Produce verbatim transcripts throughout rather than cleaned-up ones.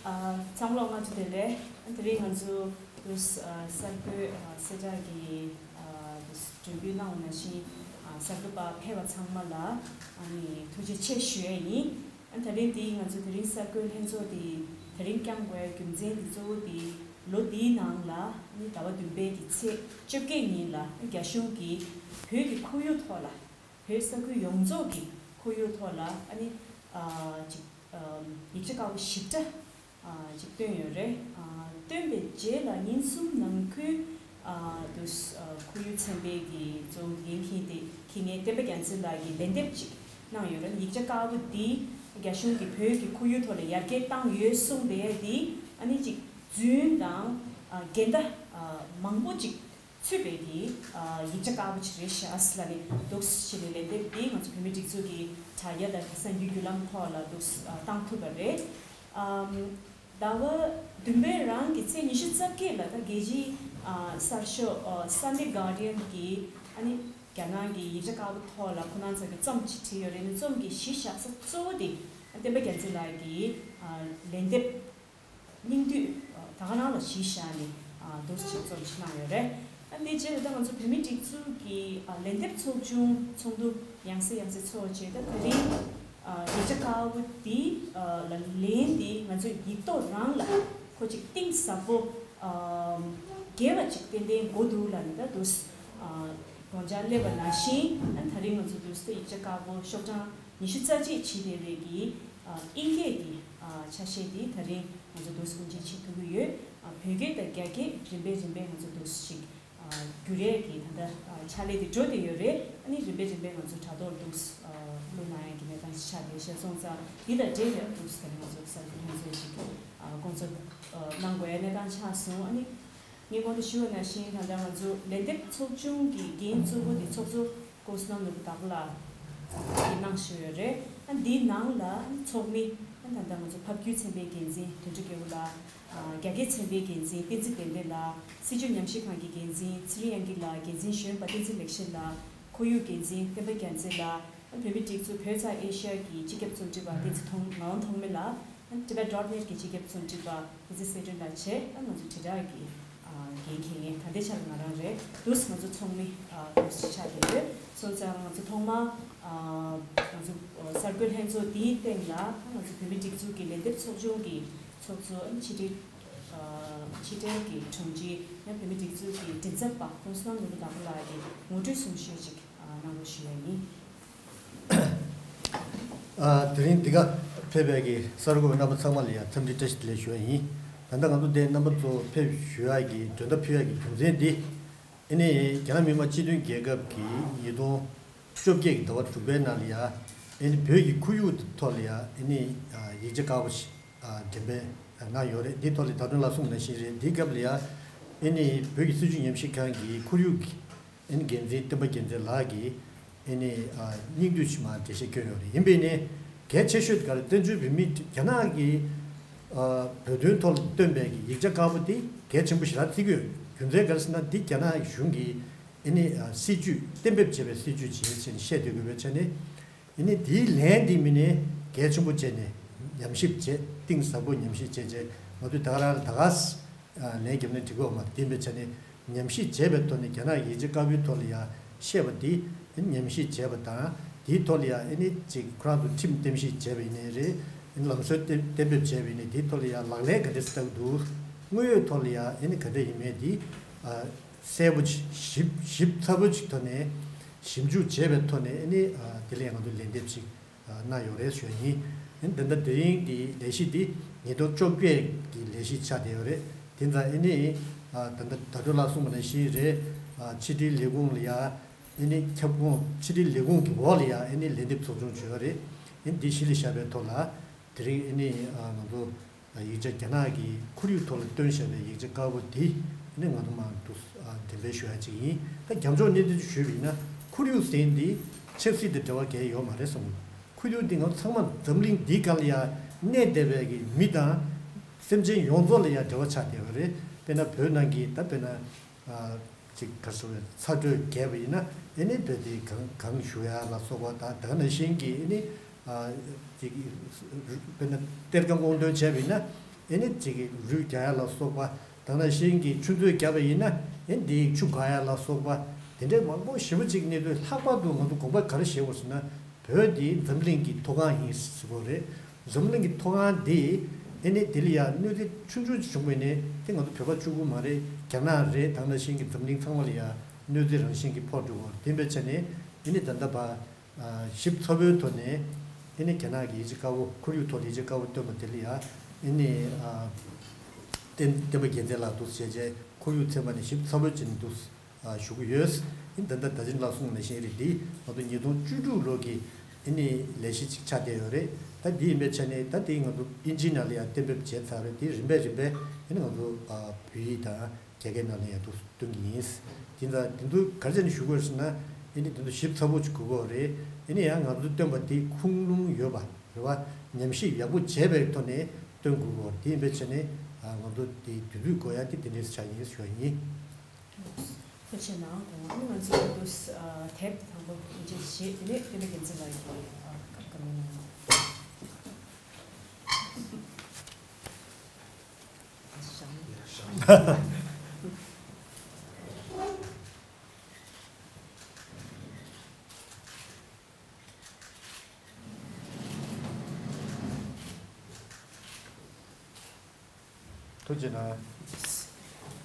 ཨ། ཚང་མ་ལ་སྔ་དྲོ་བདེ་ལེགས། དེ་རིང་ང་ཚོ་དུས་ཨ་གསར་འགོད་ཨ་གསལ་བསྒྲགས་ཀྱི་ཨ་དུས་མགྲོན་འབོད་གནང་བ་ནང་བཞིན། ཨ་གསར་འགོད་པ་ཕེབས་པ་ཚང་མ་ལ་ཨ་ནི་ཐུགས་རྗེ་ཆེ་ཞུ་ཡས་ཡིན། ཨ་དེ་རིང་འདི་ང་ཚོ་དེ་རིང་གསར་འགོད་ལྷན་ཚོགས་འདི་དེ་རིང་བསྐྱངས་དགོས་རྒྱུ་མཚན་འདི་གཙོ་བོ་འདི་ལོ་འདིའི་ནང་ལ་ཨ་ནི་ཟླ་བ་བདུན་པའི་གི་ཚེས་བཅོ་བརྒྱད་ཉིན་ལ་རྒྱ་གཞུང་གིས་བོད་ཀྱི་ཁོར་ཡུག་ཐོག་ལ། བོད་ས་ཁུལ་ཡོངས་རྫོགས་ཀྱི་ཁོར་ཡུག་ཐོག་ལ་ཨ་ནི་ཨ་ཅིག་ཨམ་ཡིག་ཆ་དཀར་པོ་ཞིབ་ཕྲ་ཨ་ཅིག་བཏོན་ཡོད་རེད། ཨ་བཏོན་པའི་རྗེས་ལ་ཉིན་གསུམ་ནང་ཁུལ་ཨ་དུ་ཨ་ཁོར་ཡུག་ཚན་པའི་གི་གཙོ་འགན་འཁྱེར་ཏེ་འཁྱེར་མཁན་བསྟན་པ་རྒྱལ་མཚན་ལགས་ཀྱིས་ལན་འདེབས་ཅིག་གནང་ཡོད་རེད། ཡིག་ཆ་དཀར་པོ་འདི་རྒྱ་གཞུང་གིས་བོད་ཀྱི་ཁོར་ཡུག་ཐོག་ལ་ཡར་རྒྱས་བཏང་ཡོད་གསུངས་པའི་འདི་ཨ་ནི་ཅིག་རྫུན་དང་ཨ་འགལ་ཟླ་ཨ་མང་པོ་ཅིག་ཚུད་པའི་གི་ཨ་ཡིག་ཆ་དཀར་པོ་ཅིག་རེད་ཤག་ལབ་ནས་འདུག་ཞེས་པའི་ལན་འདེབས་འདི་ང་ཚོ་བོད་མིའི་སྒྲིག་འཛུགས་ཀྱི་དྲ་རྒྱ་དང་གསར་འགྱུར་བརྒྱུད་ལམ་ཐོག་ལ་འདུག་ཨ་བཏང་ཐུབ་པ་རེད། ཨམ་ཟླ་བ་བདུན་པའི་རང་གི་ཚེས་ཉི་ཤུ་རྩ་བརྒྱད་ལ་ད་རྒྱལ་སྤྱིའི་ཨ་གསར་ཤོག་ཨ་Sunday Guardian གིས་ཨ་ནི་རྒྱ་ནག་གི་ཡིག་ཆ་དཀར་པོ་ཐོག་ལ་ཁོ་རང་ཚོ་གི་རྩོམ་ཅིག་བྲིས་ཡོད་རེད། ཨ་ནི་རྩོམ་གྱི་གཞི་བཞག་ས་གཙོ་བོ་དེ་བསྟན་པ་རྒྱལ་མཚན་ལགས་ཀྱི་ཨ་ལན་འདེབས། སྙིང་བསྡུས་ད་ག་རང་ལ་གཞི་བཞག་ནས་འདུག་ཅིག་རྩོམ་ཅིག་གནང་ཡོད་རེད། ཨ་འདིའི་རྗེས་ལ་ད་ང་ཚོ་བོད་མིའི་སྒྲིག་འཛུགས་ཀྱི་ཨ་ལན་འདེབས་ཚོགས་ཆུང་ཚོགས་འདུ་ཡང་སེ་ཡང་སེ་ཚོགས་བྱས། ད་དེ་རིང་ཨ་ཡིག་ཆ་དཀར་པོ་འདི་ཨ་ལ་ལན་འདི་ང་ཚོས་ཡིག་ཐོག་རང་ལ་ཁོ་ཅིག་གཏིང་ཟབ་པོ་ཨ་རྒྱས་པ་ཅིག་ཏན་ཏན་དགོས་འདུག་ལབ་ནས་ད་འདུག་ཨ་དགོངས་འཆར་སླེབས་པ་ནང་བཞིན། ཨ་དེ་རིང་ང་ཚོ་འདུག་སེ་ཡིག་ཆ་དཀར་པོ་ཤོག་གྲངས་ཉི་ཤུ་རྩ་གཅིག་བྲིས་བསྡད་པའི་གི་ཨ་དབྱིན་སྐད་ཀྱི་ཨ་ཆ་ཤས་འདི་ད་རིང་ང་ཚོ་འདུག་སེ་དགོངས་འཆར་ཆེད་ཕུལ་གྱི་ཡོད། ཨ་བོད་སྐད་དང་རྒྱ་སྐད་རིམ་པས་རིམ་པས་ང་ཚོ་འདུག་སེ་ཞིག་ཨ་བསྒྱུར་ཡས་ཀྱི་ད་ལྟ་ཨ་ཕྱག་ལས་དེ་འགྲོ་བསྡད་ཡོད་རེད། ཨ་ནི་རིམ་པས་རིམ་པས་ང་ཚོ་དྲ་ཐོག་འདུག་སེ་ཨ་བླུགས་གནང་ཡས་ཀྱི་གནས་སྟངས་ཤིག་ཆགས་བསྡད་ཤག་སོང་ཙང་འདི་དང་འབྲེལ་ནས་འདུག་སེ་ད་རིང་ང་ཚོ་གསར་འགོད་ལྷན་ཚོགས་ཤིག་ཨ་བསྐོང་ཚོགས་ཨ་གནང་དགོས་ཡས་གནས་སྟངས་ཆགས་སོང་། ཨ་ནི། ངས་གོང་དུ་ཞུས་པ་ནང་བཞིན་ད་ལྟ་ང་ཚོ་ལན་འདེབས་ཚོགས་ཆུང་གི་འགན་གཙོ་བོ་དེ་ཚོགས་གཙོ་ཀུན་བཟང་ནོར་བུ་དྭགས་པོ་ལགས་ཀྱིས་གནང་བཞིན་ཡོད་རེད། ཨ་འདིའི་ནང་ལ་ཚོགས་མི་ཨ་ད་ལྟ་ང་ཚོ་ཕབ་སྒྱུར་ཚན་པའི་འགན་འཛིན་དོན་གྲུབ་རྒྱལ་པོ་ལགས། ཨ་རྒྱ་སྐད་ཚན་པའི་འགན་འཛིན་བསྟན་འཛིན་བདེ་ལྡན་ལགས། སྲིད་བྱུས་ཉམས་ཞིབ་ཁང་གི་འགན་འཛིན་ཚེ་རིང་དབྱངས་སྐྱིད་ལགས། འགན་འཛིན་གཞོན་པ་བསྟན་འཛིན་ལེགས་བཤད་ལགས། ཁོར་ཡུག་འགན་འཛིན་བསྟན་པ་རྒྱལ་མཚན་ལགས། བོད་མིའི་སྒྲིག་འཛུགས་བོད་མཚམས་ཨེ་ཤ་ཡ་གི་སྤྱི་ཁྱབ་རྩོམ་སྒྲིག་པ་བསྟན་འཛིན་ཐོང་ངག་དབང་ཐོགས་མེད་ལགས། Tibet dot net གི་སྤྱི་ཁྱབ་རྩོམ་སྒྲིག་པ་བསྟན་འཛིན་གསལ་སྒྲོན་དང་བཅས། ཨ་ང་ཚོ་དྲིལ་བསྒྲགས་ཀྱི་ཨ་འགན་འཁྱེར་མཁན་ད་ལྟའི་ཆར་ང་རང་རེད། འདུག་སེ་ང་ཚོ་ཚོགས་མི་ཨ་འདུག་སེ་ཆགས་བསྡད་ཡོད། སོང་ཙང་ང་ཚོ་ཐོག་མར་ཨ་ང་ཚོ་གསར་འགོད་ལྷན་ཚོགས་འདིའི་སྟེང་ལ་ཨ་ང་ཚོ་བོད་མིའི་སྒྲིག་འཛུགས་ཀྱི་ལན་འདེབས་ཚོགས་ཆུང་གི་ཚོགས་གཙོ་ཨ་ཕྱི་དྲིལ་ཨ་ཕྱི་དྲིལ་གྱི་དྲུང་ཆེ་ཡང་བོད་མིའི་སྒྲིག་འཛུགས་ཀྱི་མགྲིན་ཚབ་པ་ཀུན་བཟང་ནོར་བུ་དྭགས་པོ་ལགས་ཀྱིས་ངོ་སྤྲོད་གསུང་བཤད་ཅིག་གནང་རོགས་ཞུ་ཡ་ཡིན། ཨ་དེ་རིང་འདི་ག་ཕེབས་པའི་གི་གསར་འགོད་པ་རྣམ་པ་ཚང་མ་ལ་ཡང་འཚམས་འདྲི་བཀྲ་ཤིས་བདེ་ལེགས་ཞུ་ཡ་ཡིན། ད་ལྟ་ང་ཚོ་འདིར་རྣམ་པ་ཚོ་ཕེབས་ཞུ་ཡ་གི་མགྲོན་བརྡ་ཕུལ་ཡ་གི་རྒྱུ་མཚན་འདི། ཨ་ནི་རྒྱ་ནག་མི་དམངས་སྤྱི་མཐུན་རྒྱལ་ཁབ་ཀྱི་ཉིས་སྟོང་བཅོ་བརྒྱད་ཀྱི་ཟླ་བ་དྲུག་པའི་ནང་ལ་ཡ་ཨ་ནི་བོད་ཀྱི་ཁོར་ཡུག་ཐོག་ལ་ཡ་ཨ་ནི་ཡིག་ཆ་དཀར་པོ་ཞིག་འགྲེམས་སྤེལ་གནང་ཡོད་རེད། འདིའི་ཐོག་ལ་ད་དུང་ལ་གསུངས་ནང་བཞིན་རེད། འདིའི་སྐབས་ལ་ཡ་ཨ་ནི་བོད་ཀྱི་སྲིད་བྱུས་ཉམས་ཞིབ་ཁང་གི་ཁོར་ཡུག་གི་ཨ་ནི་འགན་འཛིན་བསྟན་པ་རྒྱལ་མཚན་ལགས་ཀྱིས་ཨ་ནི་ཨ་སྙིང་བསྡུས་ཤིག་མར་འགྲེལ་བཤད་བསྐྱོན་ཡོད་རེད། ཡིན་པས་ནི་གལ་ཆེ་ཤོས་དེ་ག་རེ། བཙན་བྱོལ་བོད་མི་རྒྱ་ནག་གི་ཨ་བོད་དོན་ཐོག་ལ་བཏོན་པའི་གི་ཡིག་ཆ་དཀར་པོ་དེ་གལ་ཆེན་པོ་ཞེ་དྲག་བརྩི་གི་ཡོད། རྒྱུ་མཚན་ག་རེ་ཟེར་ན་འདི་རྒྱ་ནག་གི་གཞུང་གི་ཨ་ནི་ཨ་སྲིད་བྱུས་གཏན་འབེབས་བྱས་པའི་སྲིད་བྱུས་ཅིག་ཡིན་ཟེར་ནས་བཤད་སྡོད་དགོས་པའི་ཆ་ནས། ཨ་ནི་དེའི་ལན་འདི་མི་ནས་གལ་ཆེན་པོ་བྱས་ནས་ཉམས་ཞིབ་བྱས། གཏིང་ཟབ་པོ་ཉམས་ཞིབ་བྱས་རྗེས་ང་ཚོས་ད་ག་རང་ལ་ད་ག་ལན་བརྒྱབ་ན་འགྲིག་གི་ཡོད་མ་རེད། དེ་ཡིན་པའི་ཆ་ནས་ཉམས་ཞིབ་བྱས་པའི་ཐོག་ནས་རྒྱ་ནག་ཡིག་ཆ་དཀར་པོའི་ཐོག་ལ་ཡང་བཤད་པ་འདི་ཨ་ནི་ཉམས་ཞིབ་བྱས་པ་དང་། དེའི་ཐོག་ལ་ཡང་ཨ་ནི་ཅིག་ཁོ་རང་ཚོ་ཁྲིམས་གཏན་འབེབས་བྱས་པ་ཡིན་ནའི་རེད། ཨ་ནི་ལམ་སྲོལ་གཏན་གཏན་འབེབས་བྱས་པ་ཡིན་ནའི་དེའི་ཐོག་ལ་ཡང་ལག་ལེན་ག་འདྲས་བསྟར་གྱི་འདུག་དངོས་ཡོད་ཐོག་ལ་ཡང་ཨ་ནི་ག་འདྲས་ཡིན་མིན་འདི་ཨ་གསལ་པོ་ཅིག་ཞིབ་ཞིབ་ཚགས་པོ་ཅིག་ཐོག་ནས་ཞིབ་འཇུག་བྱས་པའི་ཐོག་ནས་ཨ་ནི་ཨ་དེ་ལ་ཡང་ང་ཚོས་ལན་འདེབས་ཅིག་ཨ་གནང་ཡོད་རེད་ཞུ་ཡ་ཡིན། ཨ་ནི་ད་ལྟ་དེ་རིང་གི་ལས་གཞི་འདི་ཉིས་སྟོང་བཅོ་བརྒྱད་ཀྱི་ལས་གཞི་ཆགས་བསྡད་ཡོད་རེད། དེ་ཙང་ཨ་ནི་ཨ་ད་ལྟ་ད་དུང་ལ་གསུངས་པ་ནང་བཞིན་རེད། ཨ་ཕྱི་དྲིལ་ལས་ཁུངས་ལ་ཡ་ཨ་ནི་ཁྱབ་ཁོངས་ཕྱི་དྲིལ་ལས་ཁུངས་ཀྱི་འོག་ལ་ཡ་ཨ་ནི་ལན་འདེབས་ཚོགས་ཆུང་བྱས་ཡོད་རེད། ཨ་ནི་འདི་གཞི་ལ་བཞག་པའི་ཐོག་ལ་དེ་རིང་ཨ་ནི་ཨ་ང་ཚོ་ཡིག་ཆ་རྒྱ་ནག་གི་ཁོར་ཡུག་ཐོག་ལ་བཏོན་བཞག་པའི་ཡིག་ཆ་དཀར་པོ་འདི་ནི་ང་ཚོ་མང་དུ་འགྲེམས་སྤེལ་ཞུ་ཡ་ཅིག་ཡིན། ད་རྒྱབ་ལྗོངས་གནད་དོན་ཞུས་པ་ཡིན་ན་ཁོར་ཡུག་ཟེར་འདི་ཆབ་སྲིད་དང་འབྲེལ་བ་གང་ཡང་ཡོད་མ་རེད་བསམ་གྱི་འདུག་ཁོར་ཡུག་འདི་ང་ཚོ་ཚང་མ་འཛམ་གླིང་འདིའི་སྒང་ལ་ཡ་གནས་བསྡད་པའི་གི་མི་དང་སེམས་ཅན་ཡོངས་རྫོགས་ལ་ཡ་འབྲེལ་བ་ཆགས་བསྡད་པ་རེད། དཔེར་ན་བོད་ནང་གི་ད་དཔེར་ན། ཨ་ཅིག་ག་རེ་ཟེར་བའི་ཚ་དྲོད་རྒྱས་པ་ཡིན་ན་ཨ་ནི་བོད་དེ་གངས་གངས་བཞུ་ཡ་ལ་སོགས་པ་དང་། ད་ག་ནང་བཞིན་གྱི་ཨ་ནི་ཨ་ཅིག་དཔེར་ན་གཏེར་ཁ་སྔོག་འདོན་བྱས་པ་ཡིན་ན་ ཨེ་ནི་ཅིག་གི་རུས་རྒྱག་ཡ་ལ་སོགས་པ། དེ་ནང་བཞིན་གྱི་ཆུ་མཛོད་བརྒྱབ་པ་ཡིན་ན་ཨེ་འདི་ཆུ་འགག་ཡ་ལ་སོགས་པ། དེ་འདྲའི་མང་པོ་ཞེ་པོ་ཅིག་གནས་དུས་ལྷག་པར་དུ་ང་ཚོ་དགོངས་པ་ག་རེ་བཞེས་དགོས་ཟེར་ན། བོད་འདི་འཛམ་གླིང་གི་ཐོག་ཁང་ཡིན་ཟེར་དགོས་རེད། འཛམ་གླིང་གི་ཐོག་ཁང་འདི་ཨེ་ནི་དེ་ལ་ཡ་གནོད་འཚེ་ཆུང་ཆུང་ཅིག་བྱུང་བ་ཡིན་ནའི་དེ་ང་ཚོ་བོད་པ་གཅིག་པུ་མ་རེད། རྒྱ་ནག་རེད། དེ་ནང་བཞིན་གྱི་འཛམ་གླིང་ཚང་མ་ལ་ཡ་གནོད་འཚེ་རང་བཞིན་གྱི་ཕོག་འགྲོ་གི་རེད། དེ་འབད་བྱས་ནས་ཨེ་ནི་ད་ལྟ་བར། ཞིབ་ཚགས་པོའི་ཐོག་ནས་ཨེ་ནི་རྒྱ་ནག་གི་ཡིག་ཆ་དཀར་པོ། ཁོར་ཡུག་ཐོག་ལ་ཡིག་ཆ་དཀར་པོ་བཏོན་པ་དེ་ལ་ཡ་ཨེ་ནི་བསྟན་བསྟན་པ་རྒྱལ་མཚན་ལགས་འདུག་བྱས་རྗེས་ཁོར་ཡུག་ཚན་པ་ནས་ཞིབ་ཚགས་པོ་བྱས་ནས་འདུག་ཞུ་གི་ཡོད། ཨེ་ད་ལྟ་ད་ཅི་ལགས་གསུངས་ནང་བཞིན་རེད། འདི་ང་ཚོ་ཉིས་སྟོང་བཅུ་དྲུག་ལོ་གི་ཨེ་ནི་ལས་གཞི་ཅིག་ཆགས་བསྡད་ཡོད་རེད། ད་འདི་ཡིན་པའི་ཆ་ནས་ད་འདི་ང་ཚོ་ཨིན་ཇིའི་ནང་ལ་ཡ་གཏན་འབེབས་བྱས་ཚར་རེད། འདི་རིམ་པས་རིམ་པས་ཨེ་ནི་ང་ཚོ་བོད་ཡིག་དང་། རྒྱ་སྐད་ནང་ལ་ཡང་འདུག་སྟོན་གྱི་ཡིན། དེ་ད་དེ་ཚོ་ག་རེ་བྱས་ནས་ཞུ་དགོས་ཟེར་ན། ཨེ་ནི་དེ་ཚོ་ཞིབ་ཚགས་པོ་ཅིག་དགོས་ཀྱི་རེད། ཨེ་ནི་ཡང་ང་ཚོ་སྟོན་པ་དེ་ཁུངས་ལུང་ཡོད་པ་རེད་བ། ཉམས་ཞིབ་ཡག་པོ་བྱས་པའི་ཐོག་ནས་སྟོན་དགོས་ཀྱི་རེད། དེ་ཡིན་པའི་ཆ་ནས་ང་ཚོ་དེ་དུས་ཚོད་དགོས་ཡ་དེ་དེ་འདྲས་ཆགས་ཡིན་ཞུ་ཡ་ཡིན། ཐུགས་རྗེ་གནང་། དེ་ང་ང་ཚོ་དུས་དེབ་དང་པོ་ཡིན་གཅིག་བྱེད། དེ་ནས་བསྟན་པ་རྒྱལ་མཚན་ལགས་ཀྱིས་སྐབས་སྐབས་མི་གནང་། ཐུགས་རྗེ་གནང་།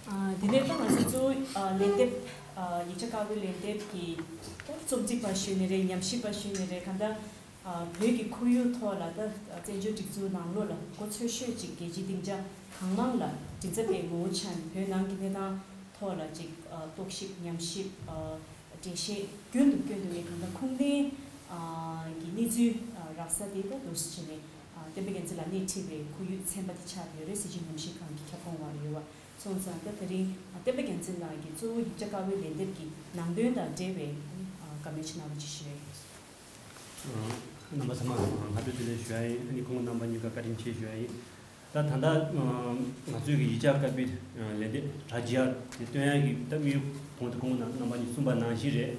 ཨ། དེ་ནས་ད་ང་ཚོ་གཙོ་བོ་ཨ་ལན་འདེབས། ཨ། ཡིག་ཆ་དཀར་པོའི་ལན་འདེབས་ཀྱི་རྩོམ་སྒྲིག་པ་ཞུས་ནི་རེད། ཉམས་ཞིབ་པ་ཞུས་ནི་རེད། གང་ལྟར། ཨ། བོད་ཀྱི་ཁོར་ཡུག་ཐོག་ལ་ད་བཙན་བྱོལ་སྒྲིག་འཛུགས་ནང་ལོགས་ལ་མགོ་ཚོད་ཤོས་ཅིག་རྒྱལ་སྤྱིའི་སྡིངས་ཆ་གང་མང་ལ་མགྲིན་ཚབ་པའི་ངོ་བོ་ཆགས་ནས་བོད་ནང་གི་གནས་སྟངས་ཐོག་ལ་ཅིག་ཨ། རྟོག་ཞིབ་ཉམས་ཞིབ། ཨ། འགྲེལ་བཤད་སྐྱོན་དུ་སྐྱོན་དུ་ནས་གང་ལྟར་ཁུངས་ལྡན་ཨ་གྱི་གནས་ཚུལ་ཨ་རག་ས་དེ་ད་འདུག་སེ་བྱས་ནས། ཨ། བསྟན་པ་རྒྱལ་མཚན་ལགས་སྣེ་ཁྲིད་པའི་ཁོར་ཡུག་ཚན་པ་དེ་ཆགས་ཡོད་རེད། སྲིད་བྱུས་ཉམས་ཞིབ་ཁང་གི་ཁྱབ་ཁོངས་བར་ཡོད་པ་སོང་ཙང་། ད་དེ་རིང་ཨ་བསྟན་པ་རྒྱལ་མཚན་ལགས་ཀྱིས་གཙོ་བོ་ཡིག་ཆ་དཀར་པོའི་ལན་འདེབས་ཀྱི་ནང་དོན་དང་འབྲེལ་བའི་ཨ་བཀའ་མོལ་ཅིག་གནང་རོགས་ཅིག་ཞུ་ཡ་ཡིན། རྣམ་པ་ཚང་མ་སྔ་དྲོ་བདེ་ལེགས་ཞུ་ཡ་ཡིན། ཨ་ནི་སྐུ་ངོ་རྣམ་པ་གཉིས་ཀ་བཀའ་དྲིན་ཆེ་ཞུ་ཡ་ཡིན། ད་ད་ལྟ་ང་ཚོའི་གི་ཡིག་ཆ་དཀར་པོའི་ལན་འདེབས་དྲ་རྒྱ་དེ་སྟོན་ཡ་གི་ད་དམིགས་ཡུལ་གོང་དུ་སྐུ་ངོ་རྣམ་པ་གཉིས་གསུངས་པ་ནང་བཞིན་རེད།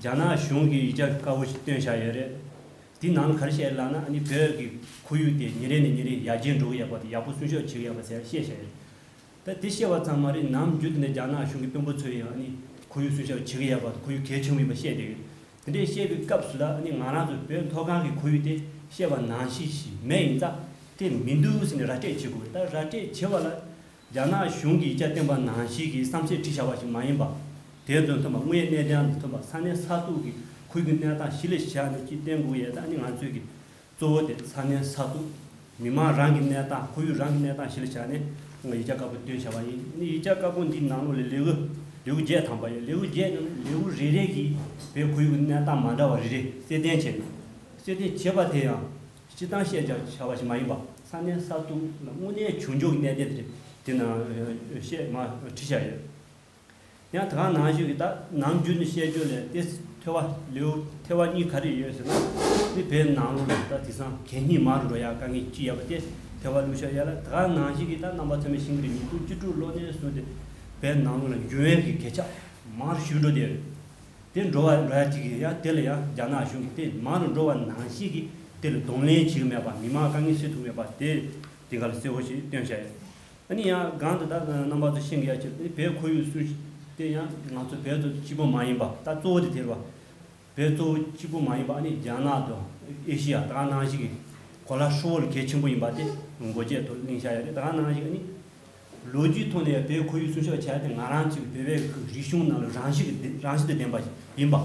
རྒྱ་ནག་གཞུང་གི་ཡིག་ཆ་དཀར་པོ་ཞིག་བཏོན་བཞག་ཡོད་རེད། དེའི་ནང་ལ་ག་རེ་བཤད་ལབ་ན། ཨ་ནི་བོད་ཀྱི་ཁོར་ཡུག་དེ་ཉིན་རེ་ནས་ཉིན་རེ་ཡར་རྒྱས་འགྲོ་གི་ཡོད་པ་དང་། ཡག་པོ་སྲུང་སྐྱོབ་བྱེད་ཀྱི་ཡོད་པ་ཟེར་བཤད་བཞག་ཡོད་རེད། ད་དེ་བཤད་པ་ཙམ་མ་རེད། ནམ་རྒྱུན་དུ་ནས་རྒྱ་ནག་གཞུང་གི་དཔོན་པོ་ཚོས་ཡང་ཨ་ནི་ཁོར་ཡུག་སྲུང་སྐྱོབ་བྱེད་ཀྱི་ཡོད་པ། ཁོར་ཡུག་གལ་ཆེན་པོ་ཡིན་པ་བཤད་བསྡད་ཡོད། དེ་འདྲའི་བཤད་པའི་སྐབས་སུ་ལ་ཨ་ནི་ང་རང་ཚོ་བོད་མཐོ་སྒང་གི་ཁོར་ཡུག་དེ་བཤད་པ་ནང་བཞིན་ཞིག་མེད་ཡིན་ཙང་དེ་མི་འདུག་ཟེར་ནས་ར་སྤྲོད་བྱེད་དགོས། ད་ར་སྤྲོད་བྱེད་པ་ལ་རྒྱ་ནག་གཞུང་གིས་ཡིག་ཆ་བཏོན་པ་ནང་བཞིན་གྱི་བསམ་ཚུལ་བྲིས་བཞག་པ་ཞིག་མ་ཡིན་པ། དེ་ཚོ་མཐུན་པ། དངོས་ཡོད་གནས་སྟངས་དང་མཐུན་པ། ས་གནས་ས་ཐོག་གི་ཁོར་ཡུག་གི་གནས་སྟངས་གཞི་ལ་བཞག་ནས་ཅིག་བཏོན་དགོས་ཡས། ད་ཨ་ནི་ང་ཚོས་ཀྱི་གཙོ་བོ་དེ་ས་གནས་ས་ཐོག་མི་མང་རང་གི་གནས་སྟངས། ཁོར་ཡུག་རང་གི་གནས་སྟངས་གཞི་ལ་བཞག་ནས་ང་ཡིག་ཆ་དཀར་པོ་བཏོན་བཞག་པ་ཡིན། ཨ་ནི་ཡིག་ཆ་དཀར་པོ་འདིའི་ནང་ལོགས་ལ་ལེའུ་ལེའུ་བརྒྱད་ཐམ་པ་ཡོད། ལེའུ་བརྒྱད་ནང་ནས་ལེའུ་རེ་རེ་གིས་བོད་ཁོར་ཡུག་གི་གནས་སྟངས་མ་འདྲ་བ་རེ་རེ་གསལ་སྟོན་བྱས་ནས། གསལ་སྟོན་བྱས་པ་དེ་ཡང་སྤྱིར་བཏང་བཤད་བྱ་བྱ་བ་ཞིག་མ་ཡིན་པ། ས་གནས་ས་ཐོག་ལ་དངོས་གནས་བྱུང་ཕྱོགས་ཀྱི་གནད་དོན་དེ་དེ་ནང་བཤད་མ་བྲིས་བཞག་ཡོད། ཡང་དེ་ག་ནང་བཞིན་གྱི་ད་ནམ་རྒྱུན་དུ་བཤད་རྒྱུ་ལས་དེ་ཐོས་པ་ལེའུ་ཐོས་པ་གཉིས་ག་རེ་ཡོད་ཟེར་ན། དེ་བོད་ནང་ལོགས་ལ་ད་དེང་སང་གད་སྙིགས་མང་རུ་འགྲོ་ཡ་དཀའ་ངལ་ཅིག་ཡོད་པ་དེ་ཐོས་པ་བླུགས་བཞག་ཡ་ལ། དེ་ག་ནང་བཞིན་གྱི་ད་རྣམ་པ་ཚང་མས་ཤེས་ཀྱི་རེད། ཉིས་སྟོང་བཅུ་དྲུག་ལོ་ནས་བཟུང་སྟེ་བོད་ནང་ལོགས་ལ་འབྱུང་བའི་གི་གད་ཆག་མང་རུ་ཞིག་འགྲོ་བསྡད་ཡོད་རེད། དེ་འགྲོ་བ་འགྲོ་ཡ་གཅིག་གིས་ཡང་དེ་ལ་ཡང་རྒྱ་ནག་གཞུང་གིས་དེ་མང་རུ་འགྲོ་བ་ནང་བཞིན་གྱིས་དེ་ལ་གདོང་ལེན་བྱེད་ཀྱི་མེད་པ། མི་མང་དཀའ་ངལ་སེལ་ཐུབ་མེད་པ་དེ་དེ་ག་ལ་གསལ་པོ་ཞིག་སྟོན་བཞག་ཡོད། ཨ་ནི་ཡང་སྒང་དུ་ད་རྣམ་པ་ཚོ་ཤེས་ཀྱི་ཡ་ཆེད་དུ་བོད་ཁོར་ཡུག་སྲུང་སྐྱོབ་དེ་ཡང་ང་ཚོ་བོད་ཚོ་གཅིག་པོ་མ་ཡིན་པ། ད་གཙོ་བོ་དེ་དེ་རེད་བ། བོད་གཙོ་བོ་གཅིག་པོ་མ་ཡིན་པ། ཨ་ནི་རྒྱ་ནག་དང་ཨེ་ཤི་ཡ་ད་ག་ནང་བཞིན་གྱི་གོ་ལ་ཧྲིལ་པོ་ལ་གལ་ཆེན་པོ་ཡིན་པ་དེ་མགོ་བརྗོད་ཐོག་གླེང་བཞག་ཡ་རེད། ད་ག་ནང་བཞིན་ཨ་ནི། ལོ་རྒྱུས་ཐོག་ནས་བོད་ཁོར་ཡུག་སྲུང་སྐྱོབ་བྱས་ཏེ་ང་རང་ཚོའི་བོད་པའི་རིག་གཞུང་ནང་ལ་རང་བཞིན་གྱི་རང་བཞིན་དང་ལྡན་པ་ཞིག་ཡིན་པ།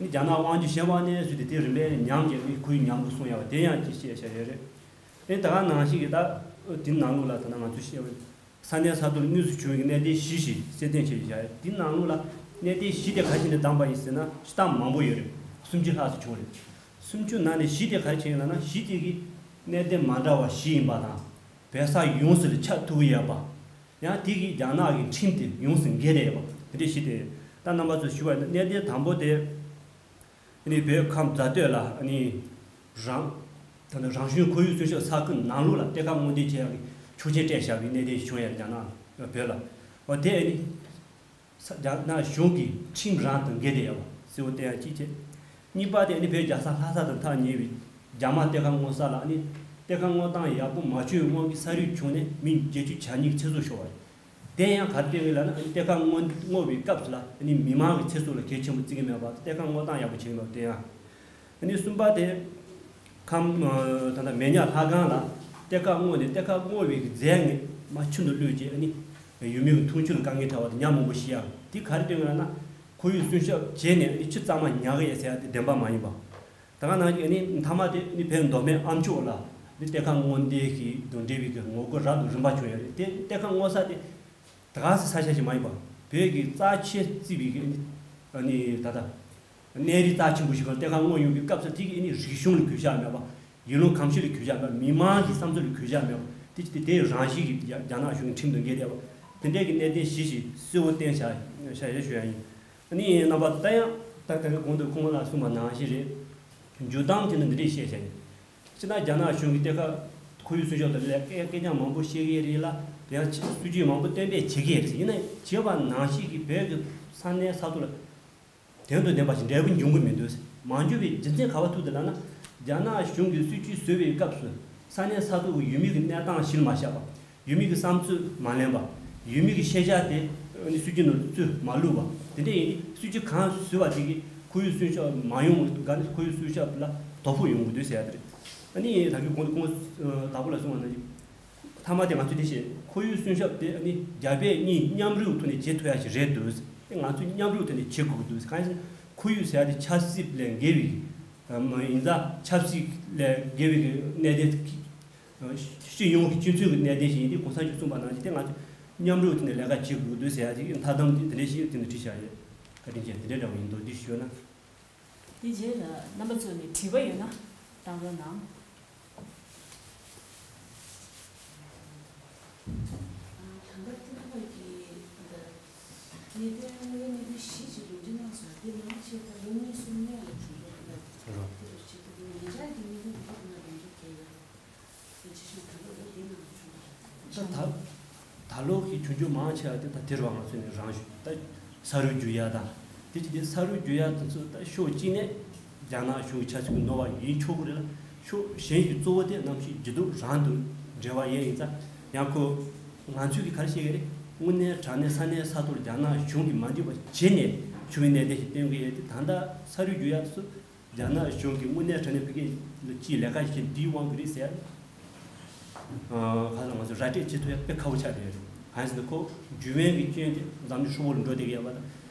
ནི་རྒྱ་ནག་དབང་སྒྱུར་གཞན་པ་ནས་བཟོས་ཏེ་དེ་རིམ་པས་ཉམས་བརྒྱབ་ནས་ཁོར་ཡུག་ཉམས་རྒུད་སོང་ཡ་བ་དེ་ཡང་ཅིག་བཤད་བཞག་ཡོད་རེད། ཨེ་ད་ག་ནང་བཞིན་གྱི་ད་དེ་ནང་ལོགས་ལ་ད་ནང་ང་ཚོས་བཤད་པའི་ས་གནས་ས་ཐོག་ལ་དངོས་སུ་བྱུང་བའི་གནད་དོན་བཞི་ཞིག་གསལ་སྟོན་བྱས་བཞག་ཡོད། དེ་ནང་ལོགས་ལ་གནད་དོན་བཞི་དེ་ག་ཞིག་ནས་བདམས་པ་ཡིན་ཟེར་ན། སྤྱིར་བཏང་མང་པོ་ཡོད་རེད། སུམ་ཅུ་ལྷག་ཙམ་བྱུང་རེད། སུམ་ཅུ་ནང་ནས་བཞི་དེ་ག་རེ་བྱས་ཡིན་ལབ་ན། བཞི་དེ་གི་གནད་དོན་མ་འདྲ་བ་བཞི་ཡིན་པ་དང་། བོད་ས་ཡོངས་སུ་ལ་ཁྱབ་ཐུབ་ཀྱི་ཡོད་པ། ཡང་དེ་གིས་རྒྱ་ནག་གི་ཁྲིམས་དེ་ཡོངས་སུ་འགལ་བསྡད་ཡོད་པ། དེ་འདྲ་ཞིག་དེ། ད་རྣམ་པ་ཚོས་ཞུ་བ་ཡིན་ན། གནད་དོན་དང་པོ་དེ་ཨ་ནི་བོད་ཁམས་རྫ་སྟོད་ལ་ཨ་ནི་རང་ད་ནི་རང་བྱུང་ཁོར་ཡུག་སྲུང་སྐྱོབ་ས་ཁུལ་ནང་ལོགས་ལ་གཏེར་ཁ་སྔོག་འདོན་བྱེད་ཡག་གི་ཆོག་མཆན་སྤྲད་བཞག་པའི་གནད་དོན་ཞིག་བྱུང་ཡོད་རེད། རྒྱ་ནག་བོད་ལ། འོ་དེ་ཨ་ནི། ས་རྒྱ་ནག་གཞུང་གི་ཁྲིམས་རང་དང་འགལ་བསྡད་ཡོད་པ་གསལ་པོ་བསྟན་ཡ་གཅིག་བྱས། གཉིས་པ་དེ་ཨ་ནི་བོད་རྒྱལ་ས་ལྷ་ས་དང་ཐག་ཉེ་བའི་རྒྱ་དམག་གཏེར་ཁ་སྔོག་ས་ལ་ཨ་ནི་ གཏེར་ཁ་སྔོག་སྟངས་ཡག་པོ་མ་བྱུང་བའི་དབང་གིས་ས་རུད་བྱུང་ནས་མི་བརྒྱད་ཅུ་གྱ་གཉིས་ཀྱི་ཚེ་སྲོག་ཤོར་བ་རེད། དེ་ཡང་ག་རེ་བསྟན་གྱི་ལབ་ན། གཏེར་ཁ་སྔོག་སྔོག་པའི་སྐབས་སུ་ལ་མི་མང་གི་ཚེ་སྲོག་ལ་གལ་ཆེན་པོ་བརྩི་གི་མེད་པ་དང་། གཏེར་ཁ་སྔོག་སྟངས་ཡག་པོ་བྱེད་ཀྱི་མེད་པ། དེ་ཡང་ཨ་ནི་གསུམ་པ་དེ། ཁམས་ད་ལྟ་མེ་ཉག་ལྷ་ཁང་ལ་གཏེར་ཁ་སྔོག་ནས། གཏེར་ཁ་སྔོག་པའི་རྫས་ངན་མ་ཁྱིམ་དུ་བླུགས་རྗེས། ཨ་ནི་ཡུལ་མི་གི་འཐུང་ཆུ་ལ་དཀའ་ངལ་འཕྲད་པ་དང་ཉ་མང་པོ་ཤི་ཡག་དེ་ག་རེ་སྟོན་གྱི་ལབ་ན། ཁོར་ཡུག་སྲུང་སྐྱོབ་བྱས་ནས་ཨ་ནི་ཆུ་གཙང་མ་ཉར་གི་ཡོད་ཟེར་ཡག་དེ་བདེན་པ་མ་ཡིན་པ། ད་ག་ནང་བཞིན་ཨ་ནི་མཐའ་མ་དེ་ཨ་ནི་བོད་མདོ་སྨད་ཨ་མཆོག་ལ་ཨ་ནི་གཏེར་ཁ་སྔོག་འདོད་ཀྱི་དང་འབྲེལ་བའི་གི་ངོ་རྒོལ་རབ་ཏུ་རིམ་པ་བྱུང་ཡོད་རེད། དེ་གཏེར་ཁ་སྔོག་ས་དེ་ད་ག་སེ་ས་ཆ་ཞིག་མ་ཡིན་པ། བོད་ཀྱི་རྩ་ཆེ་བརྩི་བའི་གི་ཨ་ནི་ད་ལྟ་གནས་རི་རྩ་ཆེན་པོ་ཞིག་གི་གཏེར་ཁ་སྔོག་ཡོང་བའི་སྐབས་སུ། དེ་གི་ཨ་ནི་རིག་གཞུང་ལ་གུས་ཞབས་མེད་པ། ཡུལ་ལུང་གོམས་གཤིས་ལ་གུས་ཞབས་མེད་པ། མི་མང་གི་བསམ་ཚུལ་ལ་གུས་ཞབས་མེད་པ། དེ་དེ་དེ་རང་བཞིན་གྱིས་རྒྱ་རྒྱ་ནག་གཞུང་གི་ཁྲིམས་དང་འགལ་བསྡད་པ། དེ་འདྲའི་གི་གནད་དོན་བཞི་ཞིག་གསལ་བོ་བསྟན་བཞག་བཞག་ཡོད་ཞུ་ཡ་ཡིན། ཨ་ནི་རྣམ་པ་ད་ཡང་ད་ད་ག་གོང་དུ་ཁོང་ལ་གསུངས་པ་ནང་བཞིན་རེད། འཇུག་སྟངས་དེ་ནི་འདི་འདྲས་བཤད་བཞག་ཡིན། སྤྱིར་ན་རྒྱ་ནག་གཞུང་གིས་གཏེར་ཁ་ཁོར་ཡུག་སྲུང་སྐྱོབ་དང་ལས་སྐད་སྐད་རྐྱང་མང་པོ་བཤད་ཀྱི་རེད་ལ། དེ་ཡང་སྲིད་ཇུས་མང་པོ་སྟོན་པས་བྱེད་ཀྱི་རེད། ཡིན་ན་བྱས་པ་ནང་བཞིན་གྱི་བོད་ཀྱི་ས་གནས་ས་ཐོག་ལ་དོན་དང་ལྡན་པ་ཞིག་འབྲས་བུ་འབྱུང་གི་མི་འདུག་མ་འབྱུང་བའི་རྒྱུ་མཚན་ག་པར་ཐུག་འདུག་ལབ་ན། རྒྱ་ནག་གཞུང་གིས་སྲིད་ཇུས་བཟོས་པའི་སྐབས་སུ་ས་གནས་ས་ཐོག་གི་ཡུལ་མི་གི་གནས་སྟངས་གཞིར་མ་བཞག་པ། ཡུལ་མི་གི་བསམ་ཚུལ་མ་ལེན་པ། ཡུལ་མི་གི་ཤེས་བྱ་དེ་ཨ་ནི་སྲིད་ཇུས་ནང་ཚུད་མ་བླུགས་པ། དེ་འདྲ་ཡིན་དུས་སྲིད་ཇུས་གང་བཟོས་པ་དེ་གིས་ཁོར་ཡུག་སྲུང་སྐྱོབ་མ་ཡོང་ག་ནི་ཁོར་ཡུག་སྲུང་སྐྱོབ་ལ་དོ་ཕོག་ཡོང་གི་འདུག་ཟེར་ཡ་དེ་རེད། ཨ་ནི་ད་གིན་གོང་དུ་ཁོང་དང་པོ་ལ་གསུངས་པ་ནང་བཞིན། མཐའ་མ་དེ་ང་ཚོས་དེ་བཤད། ཁོར་ཡུག་སྲུང་སྐྱོབ་དེ་ཨ་ནི་རྒྱ་བོད་གཉིས་མཉམ་རུབ་ཐོག་ནས་བྱེད་ཐུབ་ཡ་ཞིག་རེད་འདུག་དེ་ང་ཚོས་མཉམ་རུབ་ཐོག་ནས་བྱེད་དགོས་ཀྱི་འདུག་གང་ཡིན་ཟེར་ན། ཁོར་ཡུག་ཟེར་ཡ་དེ་ཆབ་སྲིད་ལས་འགལ་བའི་ཡིན་ཙང་། ཆབ་སྲིད་ལས་འགལ་བའི་གནད་དོན། སྤྱི་ཡོངས་ཀྱི་སྤྱི་ཚོགས་ཀྱི་གནད་དོན་ཞིག་ཡིན་དུས། གོང་ས་མཆོག་གསུངས་པ་ནང་བཞིན་དེ་ང་ཚོས་མཉམ་རུབ་ཐོག་ནས་ལས་ཀ་བྱེད་དགོས་འདུག་ཟེར་ཡ་ཅིག་མཐའ་དམ་དེ་དེ་འདྲ་ཞིག་དེ་ནས་བྲིས་བཞག་ཡོད། བཀའ་དྲིན་ཆེ། དེ་འདྲ་འདྲ་བོ་ཡིན་མདོག་འདི་ཞུས་ན། དེ་རྗེས་ལ་རྣམ་པ་ཚོ་ནས་དྲི་བ་ཡོད་ན་བཏང་རོགས་གནང་། ད་ལྟ་ཐེངས་འདིའི་གནད་དོན་དངོས་ཡོད་གནད་དོན་བཞི་ཅིག་ལུང་འདྲེན་གནང་སོང་། དེ་ནང་ཆེད་དུ་ལོ་གཉིས་གསུམ་སྔོན་ལ་བྱུང་འདུག་ལ། རོ། དེ་རུ་ཆེད་དུ་ཉེ་ཆར་གྱི་གནད་དོན་འདི་ག་ལ་ལན་འདེབས་བྱས་ཡོད། དེ་ཆེ་ཆུང་ད་ལོ་ལོ་འདི་ནང་བྱུང་བ་རེད། ད་ད་ད་ལོ་གི་བྱུང་རྒྱུ་མང་ཆེ་བ་དེ་ད་དེ་རུ་བ་ང་ཚོ་ནས་རང་ཞུ་ད་ས་རུད་རྒྱུག་ཡ་དང་། དེ་ཅི་དེ་ས་རུད་རྒྱུག་ཡ་དེ་ཚོ་ད་ཕྱོགས་གཅིག་ནས་རྒྱ་ནག་གཞུང་གི་ཆབ་སྲིད་ཀྱི་ནོར་བ་ཡིན་ཆོག་གི་རེད་ལ། ཕྱོགས་གཞན་གྱི་གཙོ་བོ་དེ་གནམ་གཤིས་འགྱུར་ལྡོག་རང་དང་འབྲེལ་བ་ཡོད་ཡིན་ཙང་། ཡང་ཁོ་ང་ཚོས་ཀྱི་ག་རེ་བཤད་ཀྱི་རེད། དངོས་གནས་དྲང་གནས་ས་གནས་ས་ཐོག་རྒྱ་ནག་གཞུང་གིས་མ་འགྲིག་པ་བྱས་ནས་བྱུང་བའི་གནད་དོན་ཞིག་སྟོན་གྱི་ཡོད་དེ། ད་ལྟ་ས་རུད་རྒྱུག་ཡ་དེ་ཚོ་རྒྱ་ནག་གཞུང་གིས་དངོས་གནས་དྲང་གནས་བོད་སྐད་ལ་ཅིའི་ལས་ཀ་ཞིག་བྱེད་འདིའི་དབང་གིས་རེད་ཟེར། ཨ་ག་ལ་ང་ཚོ་ར་སྤྲོད་བྱེད་ཐུབ་ཡ་དཔེ་ཁག་པོ་ཆགས་བསྡད་ཡོད་རེད། གང་ཡིན་ཟེར་ན་ཁོ་འགྱུར་བའི་གི་སྐྱོན་དེ་འཛམ་གླིང་ཧྲིལ་པོ་ལ་འགྲོ་བསྡད་ཀྱི་ཡོད་པ་དང་།